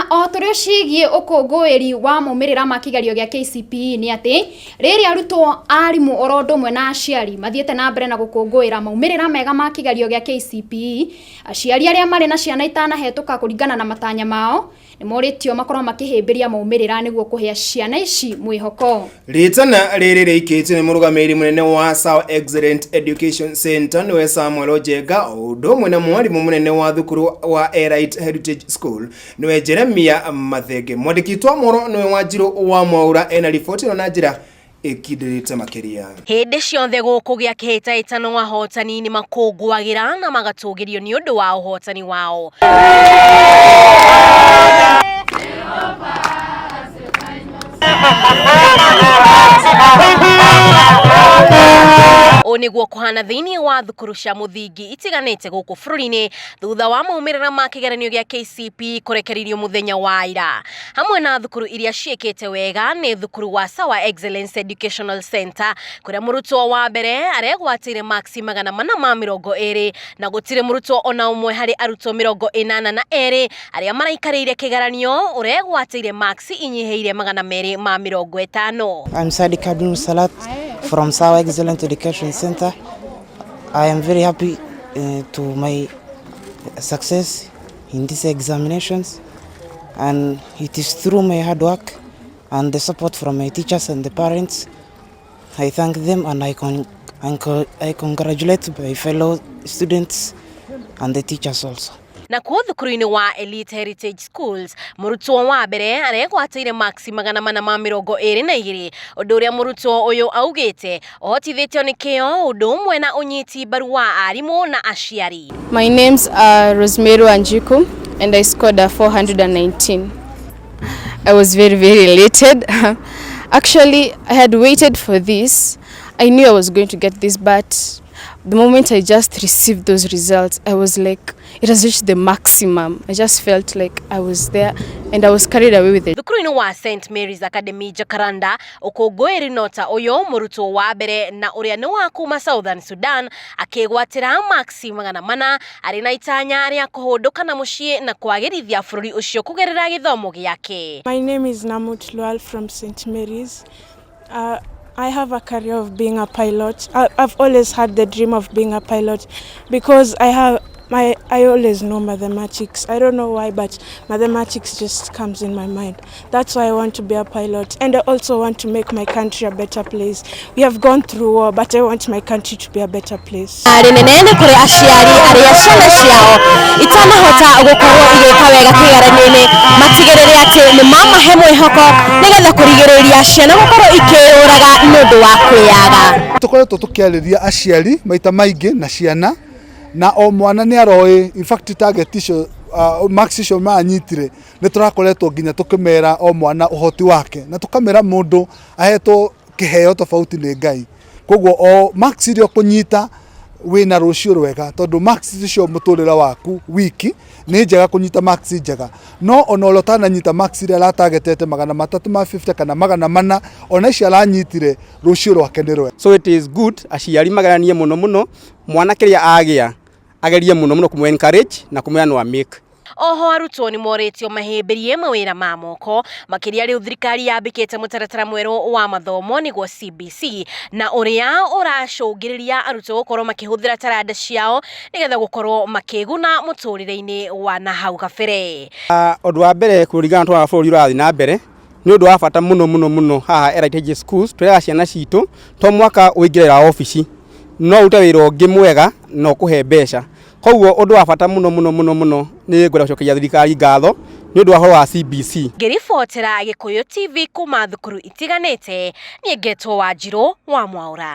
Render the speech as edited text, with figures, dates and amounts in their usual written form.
Na o tũrĩ ciĩgiĩ ũkũngũĩri wa maumĩrĩra ma kĩgerio gĩa KCPE nĩ atĩ rĩrĩ arutwo, arimũ oro ũndũ ũmwe na aciari mathiĩte na mbere na gũkũngũĩra maumĩrĩra mega ma kĩgerio gĩa KCPE, aciari arĩa marĩ na ciana itanahetũka kũringana na matanya mao nĩ morĩtio makorwo makĩhĩmbĩria maumĩrĩra nĩguo kũhe ciana ici mwĩhoko. Rĩtana rĩrĩ rĩikĩtio nĩ mũrũgamĩrĩri mũnene wa Sawa Excellent Education Center, nĩwe Samuel Ojenga, o ũndũ ũmwe na mwarimũ mũnene wa thukuru wa Elite Heritage School, nĩwe Jeremia Mathenge. Mwandĩki witũ wa mohoro, nĩwe Wanjirũ wa Mwaura, ena riboti ĩno na njĩra ĩkindĩrĩte makĩria. Hĩndĩ ciothe gũkũgĩa kĩhĩtahĩtano, ahotani nĩ makũngũagĩra na magatũgĩrio nĩ ũndũ wa ũhotani wao. Ũũ nĩguo kũhana thĩinĩ wa thukuru cia mũthingi itiganĩte gũkũ bũrũri-inĩ thutha wa maumĩrĩra ma kĩgeranio gĩa KCPE kũrekererio mũthenya wa ira. Hamwe na thukuru iria ciĩkĩte wega nĩ thukuru wa Sawa Excellence Educational Center, kũrĩa mũrutwo wa mbere aregwatĩire maksi 420, na gũtirĩ mũrutwo ona ũmwe harĩ arutwo 82 arĩa maraikarĩire kĩgeranio ũregwatĩire maksi inyihĩire 250. I'm Sadiq Abdul Salat from Sawa Excellent Education Center. I am very happy to my success in these examinations, and it is through my hard work and the support from my teachers and the parents. I thank them and I congratulate my fellow students and the teachers also. Nakuo thukuru-inĩ wa Elite Heritage Schools, mũrutwo wa mbere aregwatĩire maksi 422, ũndũ ũrĩa mũrutwo ũyũ augĩte ũhotithĩtio nĩ kĩo ũndũ ũmwe na ũnyiti mbaru wa arimũ na aciari. My names are Rosemary Wanjiku and I scored a 419. I was very, very elated. Actually, I had waited for this. I knew I was going to get this, but the moment I just received those results, I was like, it has reached the maximum. I just felt like I was there and I was carried away with it. Thukuru-inĩ wa St Mary's Academy Jacaranda, ũkũngũĩri no ta ũyũ, mũrutwo wa mbere na ũrĩa nĩ wa kuma Southern Sudan akĩgwatĩra maksi 400, arĩ na itanya rĩa kũhũndũka na mũciĩ na kwagĩrithia bũrũri ũcio kũgerera gĩthomo gĩake. My name is Namut Lual from St. Mary's. I have a career of being a pilot. I've always had the dream of being a pilot because I always know mathematics. I don't know why, but mathematics just comes in my mind. That's why I want to be a pilot. And I also want to make my country a better place. We have gone through war, but I want my country to be a better place. Rĩnene nĩ kũrĩ aciari arĩa ciana ciao itanahota gũkorwo igĩka wega kĩgeranio-inĩ, matigĩrĩre atĩ nĩ mamahe mwĩhoko nĩgetha kũrigĩrĩria ciana gũkorwo ikĩyũraga nĩ ũndũ wa kwĩyaga. Tũkoretwo tũkĩarĩria aciari maita maingĩ na ciana, na o mwana nĩ aroĩ. In fact, target icio, marks icio maranyitire, nĩ tũrakoretwo nginya tũkĩmera o mwana ũhoti wake, na tũkamera mũndũ ahetwo kĩheo tofauti nĩ Ngai. Koguo o marks iria ũkũnyita, wĩna rũciũ rwega, tondũ marks icio mũtũrĩre waku wiki nĩ njega kũnyita marks njega. No ona ũrĩa ũtananyita marks iria aratagetete, 350 kana 400, ona icio aranyitire, rũciũ rwake nĩ rwega. So it is good aciari mageranie mũno mũno mwana kĩrĩa agĩa, agerie mũno mũno kũmũ encourage na kũmwĩra no amake. Oho arutwo nĩ morĩtio mahĩmbĩrie mawĩra ma moko makĩria rĩu thirikari yambĩkĩte mũtaratara mwerũ wa mathomo, nĩguo CBC, na ũrĩa ũracũngĩrĩria arutwo gũkorwo makĩhũthĩra taranda ciao nĩgetha gũkorwo makĩguna mũtũrĩre-inĩ wa na hau kabere. Ũndũ wa mbere, kũringana twana bũrũri ũrathiĩ na mbere, nĩ ũndũ wa bata mũno mũno mũno. Haha Heritage Schools twĩraga ciana citũ to mwaka ũingĩrĩra obici, no ũrute wĩra ũngĩ mwega na ũkũhe mbeca. Koguo ũndũ wa bata mũno mũno mũno mũno, nĩ ngwenda gũcokeria thirikari ngatho nĩ ũndũ wa ũhoro wa CBC. Ngĩribotera Gĩkũyũ TV kuma thukuru itiganĩte, niĩ ngetwo Wanjirũ wa Mwaũra.